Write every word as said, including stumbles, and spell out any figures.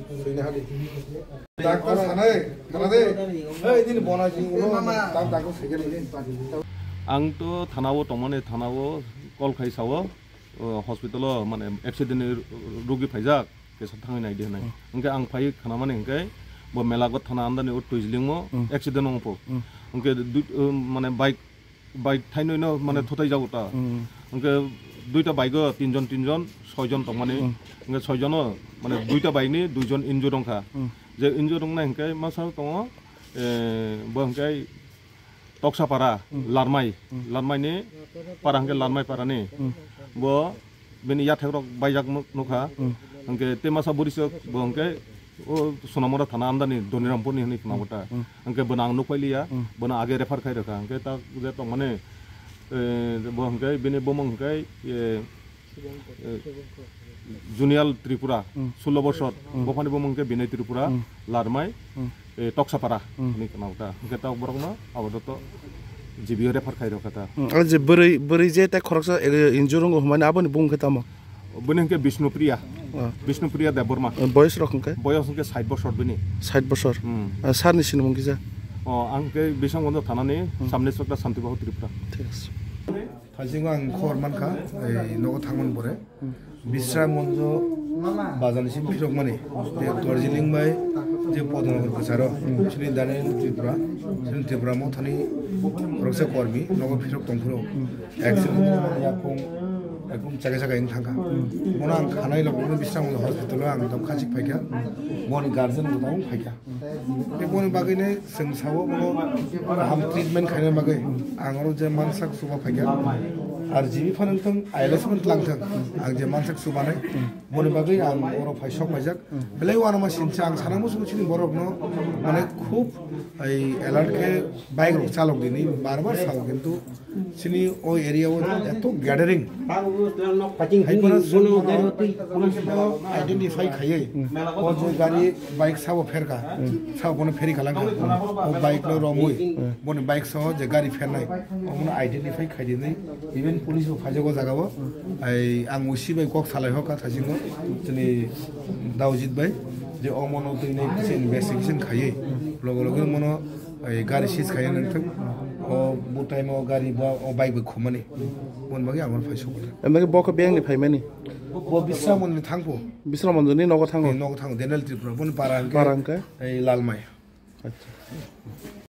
Doctor sanai, khana de. Hey, nini bona jing ulo, tak tak ko second ni. Ang to thana o tongmani, thana o call khai sao, o, hospital o mane accident ni rugi phaijak, kesa thangwi nai di hinai. Hwnkhe ang phai khanamani hwnkhe bo Melagot thana andani o twijlingmo accident wngpho. Hwnkhe dui-, o, mane bike bike thainwi no mane thutai jago ta. Hwnkhe duita bike o tinjon tinjon soijon tongmani. Hwnkhe soijono mane duita bike ni duijon injure wngkha. Je injure wngnai hwnkhe masa tongo, eh, bo hwnkhe Toksapara, Larmai, Larmai ni para hwnkhe Larmai para ni. Bo bini yathek rok baijak nuk-, nukha. Hwnkhe tei masa bwrwi se bo hwnkhe o Sonamura thana andani Donirampur ni hinwi khna bwta. Hwnkhe bono ang nukpai liya, bono age refer khai rwkha. Hwnkhe ta je tongmani, eh, bo hwnkhe bini bumung hwnkhe, eh, eh, Junial Tripura, sullo bosor, bophani bumung hwnkhe Binay Tripura, Larmai, eh, Toksapara hinwi khna bwta. Hwnkhe ta borokno apadoto G B o refer khai rwkha ta. Hmm, aro je bwrwi, bwrwi je tei khoroksa, eh, injure wngo hwnmani aboni bumung khe tamo? Bini hwnkhe Bishnupriya. Oh. Bishnupriya Debbarma. Eh, boyos rok hwnkhe? Boyos hwnkhe sait bosor bini. Sait bosor? Hmm. Ah, sir ni sinimung kisa? Oh, ang khe Biswanath Gandhi thanani sub inspector Santi Babu Tripura. Thik ase. Thaisingo ang khobor mankha, ei nogo thangmani pore. Biswanath Gandhi bazar ni simi phirokmani. Je Darjeeling bai je Podnagar kwcharo, sini Daniel Tripura, sini Tripura mothani roksa kormi, nogo phirok tongphuru. Accident ni yakung ekdom chakhe chakhe wng thangkha. Bono ang khanai logo no Biswanath Gandhi hospital o ang tong khachik phaikha. Boni guardian bo tong phaikha. Tei boni bagwi no chwng sao bono kaham treatment khaina bagwi ang oro je mansak chuba phaikha. Ar G B phano wng thang, I L S phano tlang thang, ang je mansak chubanai boni bagwi ang oro phai sok paijak. Belai uanama sincha ang sana muchungo chini borokno mane khub ei alert khe bike rok chalok dini bar bar sao kintu chini o area o eto gathering. Hai phano chwng bono identify khaiwi o je gari bike sabo pherkha, sabo bono pheri khalangkha. O bike no romwi boni bike soho je gari phernai omono identify khaidinwi even police bo phaijak o jaga o. Ai ang usi bai kok salai hokha thaisingo chini Daujit bai je omono twi nai kisa investigation khaiwi logo logo mono ai gari seize khaiya nang thang. O bu time o gari ba o bike bai khumani. Mon bagi amar phai sokha. Emang boko beng ni phaimani? Bo Biswanath Gandhi ni thangpo. Biswanath Gandhi ni nogo thango? Ni nogo thango, Daniel Tripura, boni para hwnkhe. Para hwnkhe? Ei Lalmai. Acha.